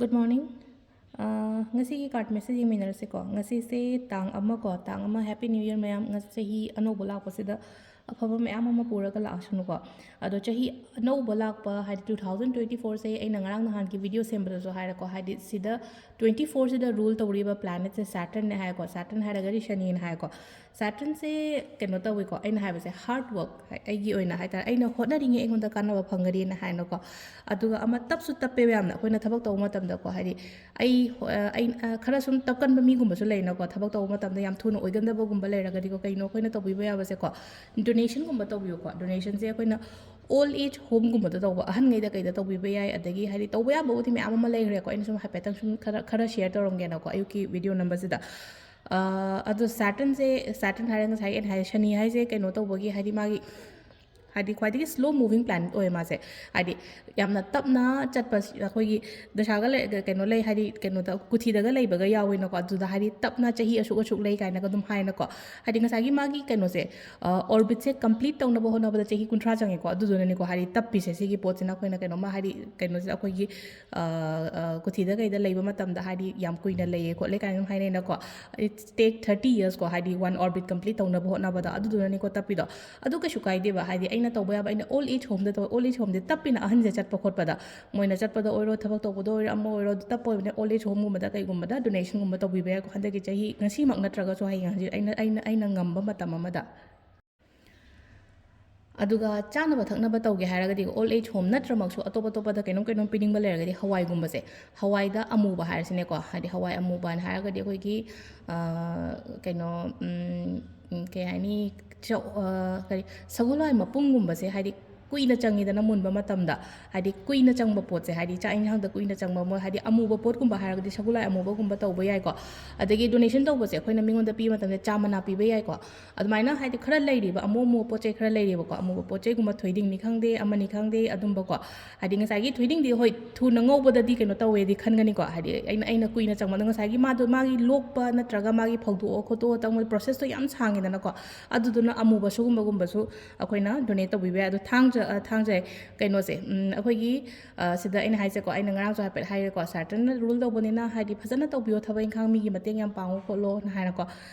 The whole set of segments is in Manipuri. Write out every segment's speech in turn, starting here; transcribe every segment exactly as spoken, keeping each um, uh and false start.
Good morning. ꯑꯥ, ꯉꯁꯤꯒꯤ card message ꯌꯦꯡꯃꯤꯟꯅꯔꯁꯤꯀꯣ꯫ ꯉꯁꯤꯁꯦ ꯇꯥꯡ ꯑꯃ ꯀꯣ, ꯇꯥꯡ ꯑꯃ, Happy New Year ꯃꯌꯥꯝ꯫ ꯉ-, ꯆꯍꯤ ꯑꯅꯧꯕ ꯂꯥꯛꯄꯁꯤꯗ ꯑꯐꯕ ꯃꯌꯥꯝ ꯑꯃ ꯄꯨꯔꯒ ꯂꯥꯛꯑꯁꯅꯨꯀꯣ꯫ ꯑꯗꯣ ꯆꯍꯤ ꯑꯅꯧꯕ ꯂꯥꯛꯄ ꯍꯥꯏꯗꯤ two thousand twenty fourꯁꯦ, ꯑꯩꯅ ꯉꯔꯥꯡ ꯅꯍꯥꯟꯒꯤ video ꯁꯦꯝꯕꯗꯁꯨ ꯍꯥꯏꯔꯦꯀꯣ, ꯍꯥꯏꯗꯤ ꯁꯤꯗ twenty fourꯁꯤꯗ rule ꯇꯧꯔꯤꯕ planetꯁꯦ Saturnꯅꯦ ꯍꯥꯏꯀꯣ꯫ Saturn ꯍꯥꯏꯔꯒꯗꯤ ꯁꯅꯤꯅ ꯍꯥꯏꯀꯣ꯫ Saturnꯁꯦ ꯀꯩꯅꯣ ꯇꯧꯋꯤꯀꯣ, ꯑꯩꯅ ꯍꯥꯏꯕꯁꯦ hard work, ꯑꯩꯒꯤ ꯑꯣꯏꯅ ꯍꯥꯏꯇꯥꯔꯦ, ꯑꯩꯅ ꯍꯣꯠꯅꯔꯤꯉꯩ ꯑꯩꯉꯣꯟꯗ ꯀꯥꯟꯅꯕ ꯐꯪꯒꯅꯤꯅ ꯍꯥꯏꯅꯀꯣ꯫ ꯑꯗꯨꯒ ꯑꯃ ꯇꯞꯁꯨ ꯇꯞꯄꯦꯕ ꯌꯥꯝꯅ, ꯑꯩꯈꯣꯏꯅ ꯊꯕꯛ ꯇꯧꯕ ꯃꯇꯝꯗꯀꯣ, ꯍꯥꯏꯗꯤ ꯑꯩ, ꯑꯩ, ꯈꯔ ꯁꯨꯝ ꯇꯞꯀꯟꯕ ꯃꯤꯒꯨꯝꯕꯁꯨ ꯂꯩꯅꯀꯣ, ꯊꯕꯛ ꯇꯧꯕ ꯃꯇꯝꯗ ꯌꯥꯝ ꯊꯨꯅ ꯑꯣꯏꯒꯟꯗꯕꯒꯨꯝꯕ ꯂꯩꯔꯒꯗꯤꯀꯣ, ꯀꯩꯅꯣ ꯑꯩꯈꯣꯏꯅ ꯇꯧꯕꯤꯕ ꯌꯥꯕꯁꯦꯀꯣ, donationꯒꯨꯝꯕ ꯇꯧꯕꯤꯌꯨꯀꯣ꯫ Donationꯁꯦ ꯑꯩꯈꯣꯏꯅ old age homeꯒꯨꯝꯕꯗ ꯇꯧꯕ, ꯑꯍꯟꯉꯩꯗ ꯀꯩꯗ ꯇꯧꯕꯤꯕ ꯌꯥꯏ꯫ ꯑꯗꯒꯤ ꯍꯥꯏꯗꯤ ꯇꯧꯕ ꯌꯥꯕꯕꯨꯗꯤ ꯃꯌꯥꯝ ꯑꯃ ꯂꯩꯈ꯭ꯔꯦꯀꯣ, ꯑꯩꯅ ꯁꯨꯝ ꯍꯥꯏꯐꯦꯠꯇꯪ ꯁꯨꯝ ꯈꯔ, ꯈꯔ share ꯇꯧꯔꯝꯒꯦꯅꯀꯣ ꯑꯌꯨꯛꯀꯤ video ꯅꯝꯕꯁꯤꯗ꯫ ꯑꯥ, ꯑꯗꯣ Saturnꯁꯦ, Saturn ꯍꯥꯏꯔꯒ ꯉꯁꯥꯏ ꯑꯩꯅ ꯍꯥꯏ, ꯁꯅꯤ ꯍꯥꯏꯁꯦ ꯀꯩꯅꯣ ꯇꯧꯕꯒꯤ, ꯍꯥꯏꯗꯤ ꯃꯥꯒꯤ, ꯍꯥꯏꯗꯤ ꯈ꯭ꯋꯥꯏꯗꯒꯤ slow moving planet ꯑꯣꯏꯌꯦ ꯃꯥꯁꯦ꯫ ꯍꯥꯏꯗꯤ ꯌꯥꯝꯅ ꯇꯞꯅ ꯆꯠꯄ, ꯑꯩꯈꯣꯏꯒꯤ ꯗꯁꯥꯒ ꯂꯩ, ꯀꯩꯅꯣ ꯂꯩ, ꯍꯥꯏꯗꯤ ꯀꯩꯅꯣꯗ ꯀꯨꯊꯤꯗꯒ ꯂꯩꯕꯒ ꯌꯥꯎꯋꯦꯅꯀꯣ꯫ ꯑꯗꯨꯗ ꯍꯥꯏꯗꯤ ꯇꯞꯅ ꯆꯍꯤ ꯑꯁꯨꯛ ꯑꯁꯨꯛ ꯂꯩ ꯀꯥꯏꯅꯒ ꯑꯗꯨꯝ ꯍꯥꯏꯅꯀꯣ꯫ ꯍꯥꯏꯗꯤ ꯉꯁꯥꯏꯒꯤ ꯃꯥꯒꯤ ꯀꯩꯅꯣꯁꯦ, ꯑ, orbitꯁꯦ complete ꯇꯧꯅꯕ ꯍꯣꯠꯅꯕꯗ ꯆꯍꯤ ꯀꯨꯟꯊ꯭ꯔꯥ ꯆꯪꯉꯦꯀꯣ꯫ ꯑꯗꯨꯗꯨꯅꯅꯤꯀꯣ, ꯍꯥꯏꯗꯤ ꯇꯞꯄꯤꯁꯦ ꯁꯤꯒꯤ ꯄꯣꯠꯁꯤꯅ꯫ ꯑꯩꯈꯣꯏꯅ ꯀꯩꯅꯣꯝꯃ ꯍꯥꯏꯗꯤ ꯀꯩꯅꯣꯁꯦ ꯑꯩꯈꯣꯏꯒꯤ, ꯑ, ꯑ, ꯀꯨꯊꯤꯗ ꯀꯩꯗ ꯂꯩꯕ ꯃꯇꯝꯗ ꯍꯥꯏꯗꯤ ꯌꯥꯝ ꯀꯨꯏꯅ ꯂꯩꯌꯦ ꯈꯣꯠꯂꯦ ꯀꯥꯏꯅ ꯑꯗꯨꯝ ꯍꯥꯏꯅꯩꯅꯀꯣ꯫ It take thirty yearsꯀꯣ, ꯍꯥꯏꯗꯤ one orbit complete ꯇꯧꯅꯕ ꯍꯣꯠꯅꯕꯗ꯫ ꯑꯗꯨꯗꯨꯅꯅꯤꯀꯣ ꯇꯞꯄꯤꯗꯣ꯫ ꯑꯗꯨ ꯀꯩꯁꯨ ꯀꯥꯏꯗꯦꯕ, ꯍꯥꯏꯗꯤ ꯑꯩꯅ ꯇꯧꯕ ꯌꯥꯕ, ꯑꯩꯅ old age homeꯗ ꯇꯧ, old age homeꯗꯤ ꯇꯞꯄꯤꯅ ꯑꯍꯟꯁꯦ ꯆꯠꯄ ꯈꯣꯠꯄꯗ꯫ ꯃꯣꯏꯅ ꯆꯠꯄꯗ ꯑꯣꯏꯔꯣ, ꯊꯕꯛ ꯇꯧꯕꯗ ꯑꯣꯏꯔꯣ, ꯑꯃ ꯑꯣꯏꯔꯣ, ꯑꯗꯨ ꯇꯞꯄ ꯑꯣꯏꯕꯅꯦ꯫ Old age homeꯒꯨꯝꯕꯗ ꯀꯩꯒꯨꯝꯕꯗ donationꯒꯨꯝꯕ ꯇꯧꯕꯤꯕ ꯌꯥꯏꯀꯣ, ꯍꯟꯗꯛꯀꯤ ꯆꯍꯤ, ꯉꯁꯤꯃꯛ ꯅꯠꯇ꯭ꯔꯒꯁꯨ ꯍꯌꯦꯡ ꯍꯪꯆꯤꯠ ꯑꯩꯅ, ꯑꯩꯅ, ꯑꯩꯅ ꯉꯝꯕ ꯃꯇꯝ ꯑꯃꯗ꯫ ꯑꯗꯨꯒ ꯆꯥꯅꯕ ꯊꯛꯅꯕ ꯇꯧꯒꯦ ꯍꯥꯏꯔꯒꯗꯤ, old age home ꯅꯠꯇ꯭ꯔꯃꯛꯁꯨ ꯑꯇꯣꯞ ꯑꯇꯣꯞꯄꯗ ꯀꯩꯅꯣꯝ ꯀꯩꯅꯣꯝ ꯄꯤꯅꯤꯡꯕ ꯂꯩꯔꯒꯗꯤ, ꯍꯋꯥꯏꯒꯨꯝꯕꯁꯦ, ꯍꯋꯥꯏꯗ ꯑꯃꯨꯕ ꯍꯥꯏꯔꯁꯤꯅꯦꯀꯣ, ꯍꯥꯏꯗꯤ ꯍꯋꯥꯏ ꯑꯃꯨꯕ ꯍꯥꯏꯅ ꯍꯥꯏꯔꯒꯗꯤ ꯑꯩꯈꯣꯏꯒꯤ, ꯑ, ꯀꯩꯅꯣ, ꯎꯝ, ꯎꯝ, ꯀꯩ ꯍꯥꯏꯅꯤ, ꯆꯧ-, ꯑ, ꯀꯔꯤ, ꯁꯒꯣꯜ ꯍꯋꯥꯏ ꯃꯄꯨꯝꯒꯨꯝꯕꯁꯦ, ꯍꯥꯏꯗꯤ ꯀꯨꯏꯅ ꯆꯪꯉꯤꯗꯅ ꯃꯨꯟꯕ ꯃꯇꯝꯗ, ꯍꯥꯏꯗꯤ ꯀꯨꯏꯅ ꯆꯪꯕ ꯄꯣꯠꯁꯦ, ꯍꯥꯏꯗꯤ ꯆꯥꯛ ꯏꯟꯁꯥꯡꯗ ꯀꯨꯏꯅ ꯆꯪꯕ, ꯃꯣꯏ ꯍꯥꯏꯗꯤ ꯑꯃꯨꯕ ꯄꯣꯠꯀꯨꯝꯕ ꯍꯥꯏꯔꯒꯗꯤ ꯁꯒꯣꯜ ꯍꯋꯥꯏ ꯑꯃꯨꯕꯒꯨꯝꯕ ꯇꯧꯕ ꯌꯥꯏꯀꯣ꯫ ꯑꯗꯒꯤ donation ꯇꯧꯕꯁꯦ ꯑꯩꯈꯣꯏꯅ ꯃꯤꯉꯣꯟꯗ ꯄꯤꯕ ꯃꯇꯝꯗ ꯆꯥ ꯃꯅꯥ ꯄꯤꯕ ꯌꯥꯏꯀꯣ꯫ ꯑꯗꯨꯃꯥꯏꯅ ꯍꯥꯏꯗꯤ ꯈꯔ ꯂꯩꯔꯤꯕ, ꯑꯃꯨ ꯑꯃꯨꯕ ꯄꯣꯠ ꯆꯩ ꯈꯔ ꯂꯩꯔꯤꯕꯀꯣ, ꯑꯃꯨꯕ ꯄꯣꯠ ꯆꯩꯒꯨꯝꯕ, ꯊꯣꯏꯗꯤꯡꯅꯤ ꯈꯪꯗꯦ, ꯑꯃꯅꯤ ꯈꯪꯗꯦ, ꯑꯗꯨꯝꯕꯀꯣ꯫ ꯍꯥꯏꯗꯤ ꯉꯁꯥꯏꯒꯤ ꯊꯣꯏꯗꯤꯡꯗꯤ ꯍꯣꯏ ꯊꯨꯅ ꯉꯧꯕꯗꯗꯤ ꯀꯩꯅꯣ ꯇꯧꯋꯦꯗꯤ ꯈꯟꯒꯅꯤꯀꯣ, ꯍꯥꯏꯗꯤ ꯑꯩꯅ, ꯑꯩꯅ ꯀꯨꯏꯅ ꯆꯪꯕꯗ ꯉꯁꯥꯏꯒꯤ ꯃꯥꯗꯣ ꯃꯥꯒꯤ ꯂꯣꯛꯄ ꯅꯠꯇ꯭ꯔꯒ ꯃꯥꯒꯤ ꯐꯧꯗꯣꯛꯑ ꯈꯣꯠꯇꯣꯛꯑ ꯇꯧꯕ processꯇꯣ ꯌꯥꯝ ꯁꯥꯡꯉꯤꯗꯅꯀꯣ꯫ ꯑꯗꯨꯗꯨꯅ ꯑꯃꯨꯕ ꯁꯤꯒꯨꯝꯕꯒꯨꯝꯕꯁꯨ ꯑꯩꯈꯣꯏꯅ donate ꯇꯧꯕꯤꯕ ꯌꯥꯏ꯫ ꯑꯗꯣ ꯊꯥꯡ ꯑ, ꯊꯥꯡꯖ ꯀꯩꯅꯣꯁꯦ, ꯎꯝ, ꯑꯩꯈꯣꯏꯒꯤ, ꯑ, ꯁꯤꯗ ꯑꯩꯅ ꯍꯥꯏꯁꯦꯀꯣ, ꯑꯩꯅ ꯉꯔꯥꯡꯁꯨ ꯍꯥꯏꯐꯦꯠ ꯍꯥꯏꯔꯦꯀꯣ, ꯁꯥꯇ꯭ꯔꯅ ꯔꯨꯜ ꯇꯧꯕꯅꯤꯅ ꯍꯥꯏꯗꯤ ꯐꯖꯅ ꯇꯧꯕꯤꯌꯣ, ꯊꯕꯛ ꯏꯪꯈꯥꯡ ꯃꯤꯒꯤ ꯃꯇꯦꯡ ꯌꯥꯝ ꯄꯥꯡꯉꯨ ꯈꯣꯠꯂꯣꯅ ꯍꯥꯏꯅꯀꯣ꯫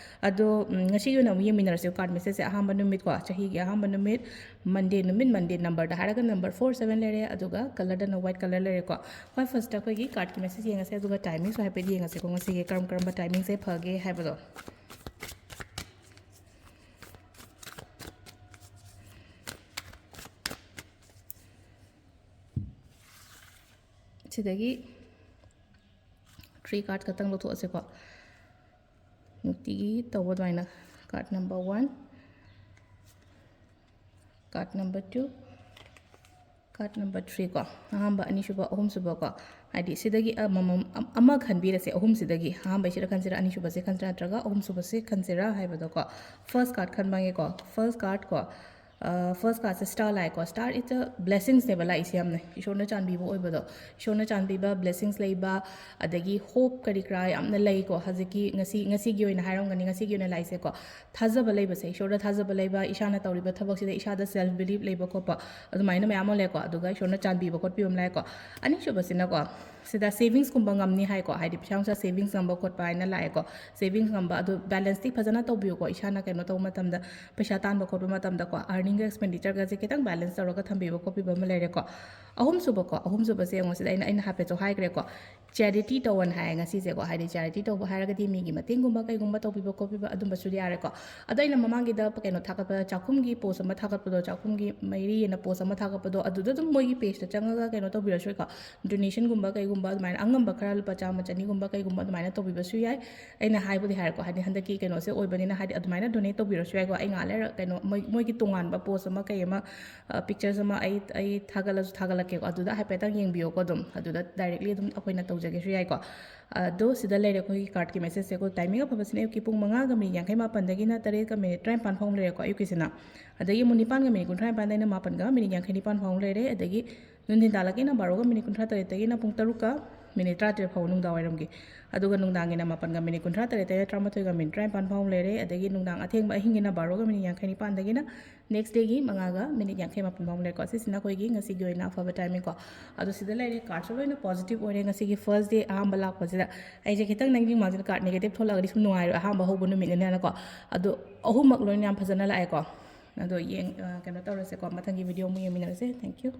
ꯑꯗꯣ, ꯎꯝ, ꯉꯁꯤꯒꯤ ꯑꯣꯏꯅ ꯑꯃꯨꯛ ꯌꯦꯡꯃꯤꯟꯅꯔꯁꯦ꯫ ꯀꯥꯔꯠ ꯃꯦꯁꯦꯖꯁꯦ ꯑꯍꯥꯟꯕ ꯅꯨꯃꯤꯠꯀꯣ, ꯆꯍꯤꯒꯤ ꯑꯍꯥꯟꯕ ꯅꯨꯃꯤꯠ, ꯃꯟꯗꯦ ꯅꯨꯃꯤꯠ, ꯃꯟꯗꯦ ꯅꯝꯕꯔꯗ ꯍꯥꯏꯔꯒ ꯅꯝꯕꯔ ꯐꯣꯔ ꯁꯕꯦꯟ ꯂꯩꯔꯦ, ꯑꯗꯨꯒ ꯀꯂꯔꯗꯅ ꯋꯥꯏꯠ ꯀꯂꯔ ꯂꯩꯔꯦꯀꯣ꯫ ꯈ꯭ꯋꯥꯏ ꯐꯥꯔꯁꯇ ꯑꯩꯈꯣꯏꯒꯤ ꯀꯥꯔꯠꯀꯤ ꯃꯦꯁꯦꯖ ꯌꯦꯡꯉꯁꯦ, ꯑꯗꯨꯒ ꯇꯥꯏꯃꯤꯡꯁꯨ ꯍꯥꯏꯐꯦꯠ ꯌꯦꯡꯉꯁꯦꯀꯣ, ꯉꯁꯤꯒꯤ ꯀꯔꯝ ꯀꯔꯝꯕ ꯇꯥꯏꯃꯤꯡꯁꯦ ꯐꯒꯦ ꯍꯥꯏꯕꯗꯣ꯫ ꯁꯤꯗꯒꯤ ꯊ꯭ꯔꯤ ꯀꯥꯔꯠ ꯈꯛꯇꯪ ꯂꯧꯊꯣꯛꯑꯁꯦꯀꯣ꯫ ꯅꯨꯡꯇꯤꯒꯤ ꯇꯧꯕ ꯑꯗꯨꯃꯥꯏꯅ꯫ Card number one, card number two, card number three ꯀꯣ꯫ ꯑꯍꯥꯟꯕ, ꯑꯅꯤꯁꯨꯕ, ꯑꯍꯨꯝꯁꯨꯕ ꯀꯣ꯫ ꯍꯥꯏꯗꯤ ꯁꯤꯗꯒꯤ ꯑꯃꯃꯝ, ꯑꯝ-, ꯑꯃ ꯈꯟꯕꯤꯔꯁꯦ ꯑꯍꯨꯝꯁꯤꯗꯒꯤ꯫ ꯑꯍꯥꯟꯕꯁꯤꯗ ꯈꯟꯁꯤꯔꯥ, ꯑꯅꯤꯁꯨꯕꯁꯦ ꯈꯟꯁꯤꯔꯥ, ꯅꯠꯇ꯭ꯔꯒ ꯑꯍꯨꯝꯁꯨꯕꯁꯦ ꯈꯟꯁꯤꯔꯥ ꯍꯥꯏꯕꯗꯣꯀꯣ꯫ ꯐꯥꯔꯁ ꯀꯥꯔꯠ ꯈꯟꯕꯒꯤꯀꯣ꯫ ꯐꯥꯔꯁ ꯀꯥꯔꯠ ꯀꯣ꯫ ꯐꯥꯔꯁ ꯀꯥꯔꯠꯁꯦ ꯁ꯭ꯇꯥꯔ ꯂꯥꯛꯑꯦꯀꯣ꯫ Star is a blessingsꯅꯦꯕ ꯂꯥꯛꯏꯁꯦ ꯌꯥꯝꯅ꯫ ꯏꯁꯣꯔꯅ ꯆꯥꯟꯕꯤꯕ ꯑꯣꯏꯕꯗꯣ꯫ ꯏꯁꯣꯔꯅ ꯆꯥꯟꯕꯤꯕ, blessings ꯂꯩꯕ, ꯑꯗꯒꯤ ꯍꯣꯞ ꯀꯔꯤ ꯀꯔꯥ ꯌꯥꯝꯅ ꯂꯩꯀꯣ꯫ ꯍꯧꯖꯤꯛꯀꯤ ꯉꯁꯤ, ꯉꯁꯤꯒꯤ ꯑꯣꯏꯅ ꯍꯥꯏꯔꯝꯒꯅꯤ, ꯉꯁꯤꯒꯤ ꯑꯣꯏꯅ ꯂꯥꯛꯏꯁꯦꯀꯣ꯫ ꯊꯥꯖꯕ ꯂꯩꯕꯁꯦ, ꯏꯁꯣꯔꯗ ꯊꯥꯖꯕ ꯂꯩꯕ, ꯏꯁꯥꯅ ꯇꯧꯔꯤꯕ ꯊꯕꯛꯁꯤꯗ ꯏꯁꯥꯗ self belief ꯂꯩꯕ ꯈꯣꯠꯄ, ꯑꯗꯨꯃꯥꯏꯅ ꯃꯌꯥꯝ ꯑꯃ ꯂꯩꯀꯣ꯫ ꯑꯗꯨꯒ ꯏꯁꯣꯔꯅ ꯆꯥꯟꯕꯤꯕ ꯈꯣꯠꯄꯤꯕ ꯑꯃ ꯂꯥꯛꯑꯦꯀꯣ꯫ ꯑꯅꯤꯁꯨꯕꯁꯤꯅꯀꯣ, ꯁꯤꯗ savings ꯀꯨꯝꯕ ꯉꯝꯅꯤ ꯍꯥꯏꯀꯣ, ꯍꯥꯏꯗꯤ ꯄꯩꯁꯥ ꯅꯨꯡꯁꯥ savings ꯉꯝꯕ ꯈꯣꯠꯄ ꯍꯥꯏꯅ ꯂꯥꯛꯑꯦꯀꯣ꯫ Savings ꯉꯝꯕ, ꯑꯗꯨ balanceꯇꯤ ꯐꯖꯅ ꯇꯧꯕꯤꯌꯨꯀꯣ, ꯏꯁꯥꯅ ꯀꯩꯅꯣ ꯇꯧꯕ ꯃꯇꯝꯗ, ꯄꯩꯁꯥ ꯇꯥꯟꯕ ꯈꯣꯠꯄ ꯃꯇꯝꯗꯀꯣ, earningꯒ expenditureꯒꯁꯦ ꯈꯤꯇꯪ balance ꯇꯧꯔꯒ ꯊꯝꯕꯤꯕ ꯈꯣꯠꯄꯤꯕ ꯑꯃ ꯂꯩꯔꯦꯀꯣ꯫ ꯑꯍꯨꯝꯁꯨꯕꯀꯣ, ꯑꯍꯨꯝꯁꯨꯕꯁꯦ ꯌꯦꯡꯉꯣ, ꯁꯤꯗ ꯑꯩꯅ, ꯑꯩꯅ ꯍꯥꯏꯐꯦꯠꯁꯨ ꯍꯥꯏꯈ꯭ꯔꯦꯀꯣ, charity ꯇꯧꯋꯣꯅ ꯍꯥꯏꯌꯦ ꯉꯁꯤꯁꯦꯀꯣ꯫ ꯍꯥꯏꯗꯤ charity ꯇꯧꯕ ꯍꯥꯏꯔꯒꯗꯤ ꯃꯤꯒꯤ ꯃꯇꯦꯡꯒꯨꯝꯕ ꯀꯩꯒꯨꯝꯕ ꯇꯧꯕꯤꯕ ꯈꯣꯠꯄꯤꯕ ꯑꯗꯨꯝꯕꯁꯨ ꯌꯥꯔꯦꯀꯣ꯫ ꯑꯗꯣ ꯑꯩꯅ ꯃꯃꯥꯡꯒꯤꯗ ꯀꯩꯅꯣ ꯊꯥꯒꯠꯄ, ꯆꯥꯛꯈꯨꯝꯒꯤ post ꯑꯃ ꯊꯥꯒꯠꯄꯗꯣ, ꯆꯥꯛꯈꯨꯝꯒꯤ ꯃꯩꯔꯤ ꯑꯅ post ꯑꯃ ꯊꯥꯒꯠꯄꯗꯣ, ꯑꯗꯨꯗ ꯑꯗꯨꯝ ꯃꯣꯏꯒꯤ pageꯇ ꯆꯪꯉꯒ ꯀꯩꯅꯣ ꯇꯧꯕꯤꯔꯁꯨ ꯌꯥꯏꯀꯣ꯫ Donationꯒꯨꯝꯕ ꯀꯩꯒꯨꯝꯕ ꯑꯗꯨꯃꯥꯏꯅ ꯑꯉꯝꯕ ꯈꯔ ꯂꯨꯄꯥ ꯆꯥꯝꯃ ꯆꯅꯤꯒꯨꯝꯕ ꯀꯩꯒꯨꯝꯕ ꯑꯗꯨꯃꯥꯏꯅ ꯇꯧꯕꯤꯕꯁꯨ ꯌꯥꯏ꯫ ꯑꯩꯅ ꯍꯥꯏꯕꯨꯗꯤ ꯍꯥꯏꯔꯦꯀꯣ, ꯍꯥꯏꯗꯤ ꯍꯟꯗꯛꯀꯤ ꯀꯩꯅꯣꯁꯦ ꯑꯣꯏꯕꯅꯤꯅ, ꯍꯥꯏꯗꯤ ꯑꯗꯨꯃꯥꯏꯅ donate ꯇꯧꯕꯤꯔꯁꯨ ꯌꯥꯏꯀꯣ꯫ ꯑꯩ ꯉꯥꯏꯍꯥꯛ ꯂꯩꯔ ꯀꯩꯅꯣ ꯃꯣꯏ, ꯃꯣꯏꯒꯤ ꯇꯣꯉꯥꯟꯕ post ꯑꯃ ꯀꯩ ꯑꯃ, ꯑ, pictures ꯑꯃ ꯑꯩ, ꯑꯩ ꯊꯥꯒꯠꯂꯁꯨ ꯊꯥꯒꯠꯂꯛꯀꯦꯀꯣ꯫ ꯑꯗꯨꯗ ꯍꯥꯏꯐꯦꯠꯇꯪ ꯌꯦꯡꯕꯤꯌꯣꯀꯣ꯫ ꯑꯗꯨꯝ ꯑꯗꯨꯗ directly ꯑꯗꯨꯝ ꯑꯩꯈꯣꯏꯅ ꯇꯧꯖꯒꯦꯁꯨ ꯌꯥꯏꯀꯣ꯫ ꯑꯗꯣ ꯁꯤꯗ ꯂꯩꯔꯦ ꯑꯩꯈꯣꯏꯒꯤ cardꯀꯤ messageꯁꯦ꯫ ꯑꯩꯈꯣꯏ timing ꯑꯐꯕꯁꯤꯅ ꯑꯌꯨꯛꯀꯤ ꯄꯨꯡ ꯃꯉꯥꯒ minute ꯌꯥꯡꯈꯩ ꯃꯥꯄꯟꯗꯒꯤꯅ ꯇꯔꯦꯠꯀ minute ꯇꯔꯥꯅꯤꯄꯥꯟ ꯐꯥꯎ ꯂꯩꯔꯦꯀꯣ ꯑꯌꯨꯛꯀꯤꯁꯤꯅ꯫ ꯑꯗꯒꯤ ꯑꯃꯨꯛ ꯅꯤꯄꯥꯟꯒ minute ꯀꯨꯟꯊ꯭ꯔꯥ ꯅꯤꯄꯥꯟꯗꯒꯤꯅ ꯃꯥꯄꯟꯒ minute ꯌꯥꯡꯈꯩ ꯅꯤꯄꯥꯟ ꯐꯥꯎ ꯂꯩꯔꯦ꯫ ꯑꯗꯒꯤ ꯅꯨꯡꯊꯤꯟ ꯇꯥꯂꯛꯀꯤꯅ ꯕꯥꯔꯣꯒ minute ꯀꯨꯟꯊ꯭ꯔꯥ ꯇꯔꯦꯠꯇꯒꯤꯅ ꯄꯨꯡ ꯇꯔꯨꯛꯀ ꯃꯤꯅꯤꯠ ꯇꯔꯥꯇꯔꯦꯠ ꯐꯥꯎꯕ ꯅꯨꯡꯗꯥꯡ ꯋꯥꯏꯔꯝꯒꯤ꯫ ꯑꯗꯨꯒ ꯅꯨꯡꯗꯥꯡꯒꯤꯅ ꯃꯥꯄꯟꯒ ꯃꯤꯅꯤꯠ ꯀꯨꯟꯊ꯭ꯔꯥ ꯇꯔꯦꯠꯇꯒꯤꯅ ꯇꯔꯥꯃꯥꯊꯣꯏꯒ ꯃꯤꯅꯤꯠ ꯇꯔꯥꯅꯤꯄꯥꯟ ꯐꯥꯎ ꯂꯩꯔꯦ꯫ ꯑꯗꯒꯤ ꯅꯨꯡꯗꯥꯡ ꯑꯊꯦꯡꯕ ꯑꯍꯤꯡꯒꯤꯅ ꯕꯥꯔꯣꯒ ꯃꯤꯅꯤꯠ ꯌꯥꯡꯈꯩ ꯅꯤꯄꯥꯟꯗꯒꯤꯅ next dayꯒꯤ ꯃꯉꯥꯒ ꯃꯤꯅꯤꯠ ꯌꯥꯡꯈꯩ ꯃꯥꯄꯟ ꯐꯥꯎ ꯂꯩꯔꯦꯀꯣ꯫ ꯁꯤꯁꯤꯅ ꯑꯩꯈꯣꯏꯒꯤ ꯉꯁꯤꯒꯤ ꯑꯣꯏꯅ ꯑꯐꯕ timingꯀꯣ꯫ ꯑꯗꯣ ꯁꯤꯗ ꯂꯩꯔꯦ, cardꯁꯨ ꯂꯣꯏꯅ positive ꯑꯣꯏꯔꯦ꯫ ꯉꯁꯤꯒꯤ first day ꯑꯍꯥꯟꯕ ꯂꯥꯛꯄꯁꯤꯗ ꯑꯩꯁꯦ ꯈꯤꯇꯪ ꯅꯪꯒꯤ ꯃꯥꯡꯁꯤꯗ card negative ꯊꯣꯛꯂꯛꯑꯒꯗꯤ ꯁꯨꯝ ꯅꯨꯡꯉꯥꯏꯔꯣꯏ, ꯑꯍꯥꯟꯕ ꯍꯧꯕ ꯅꯨꯃꯤꯠꯅꯤꯅꯀꯣ꯫ ꯑꯗꯣ ꯑꯍꯨꯝꯃꯛ ꯂꯣꯏꯅ ꯌꯥꯝ ꯐꯖꯅ ꯂꯥꯛꯑꯦꯀꯣ꯫ ꯑꯗꯣ ꯌꯦꯡ-, ꯑ, ꯀꯩꯅꯣ ꯇꯧꯔꯁꯦꯀꯣ, ꯃꯊꯪꯒꯤ video ꯑꯃꯨꯛ ꯌꯦꯡꯃꯤꯟꯅꯔꯁꯦ꯫ Thank you꯫